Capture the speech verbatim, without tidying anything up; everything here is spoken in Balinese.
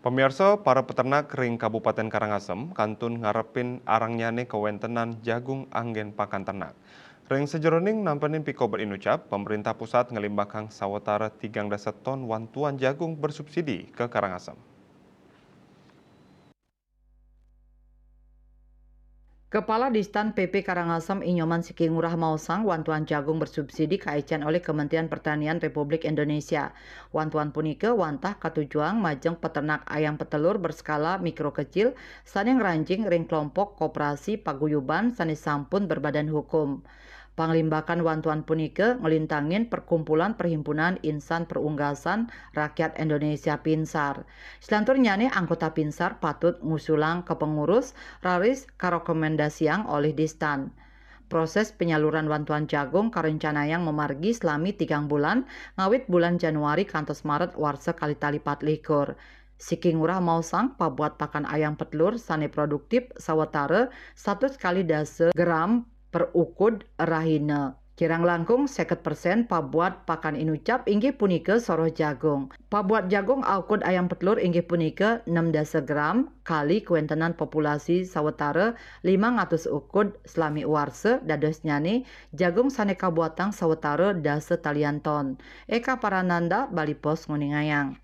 Pamirsa, para peternak ring Kabupaten Karangasem kantun ngarepin arangnyane kawentenan jagung anggen pakan ternak. Ring sajeroning nampenin pikober inucap, pemerintah pusat nglimbakang sawatara tigang dasa ton wantuan jagung bersubsidi ka Karangasem. Kepala Distan P P Karangasem I Nyoman Siki Ngurah maosang wantuan jagung bersubsidi kaicen olih Kementerian Pertanian Republik Indonesia. Wantuan punika wantah katujuang majeng peternak ayam petelur berskala mikro kecil sane ngranjing ring kelompok koperasi paguyuban sane sampun berbadan hukum. Panglimbakan wantuan punika nglintangin perkumpulan perhimpunan insan perunggasan rakyat Indonesia, PINSAR. Selanturnyane anggota PINSAR patut ngusulang ka pengurus raris karekomendasiang olih Distan. Proses penyaluran wantuan jagung karencanayang mamargi selami tigang bulan, ngawit bulan Januari kantos Maret warsa kalih tali patlikur. Siki Ngurah maosang pabuat pakan ayam petelur sane produktif sawatara satus kalih dasa gram per ukud rahina. Kirang langkung seket persen pabuat pakan inucap inggih punika soroh jagung. Pabuat jagung aukud ayam petelur inggih punika enam dasa gram kali kawentenan populasi sawatara limang atus ukud selami warsa, dadosnyane jagung sane kabuatang sawatara dasa talian ton. Eka Parananda, Bali Post, nguningayang.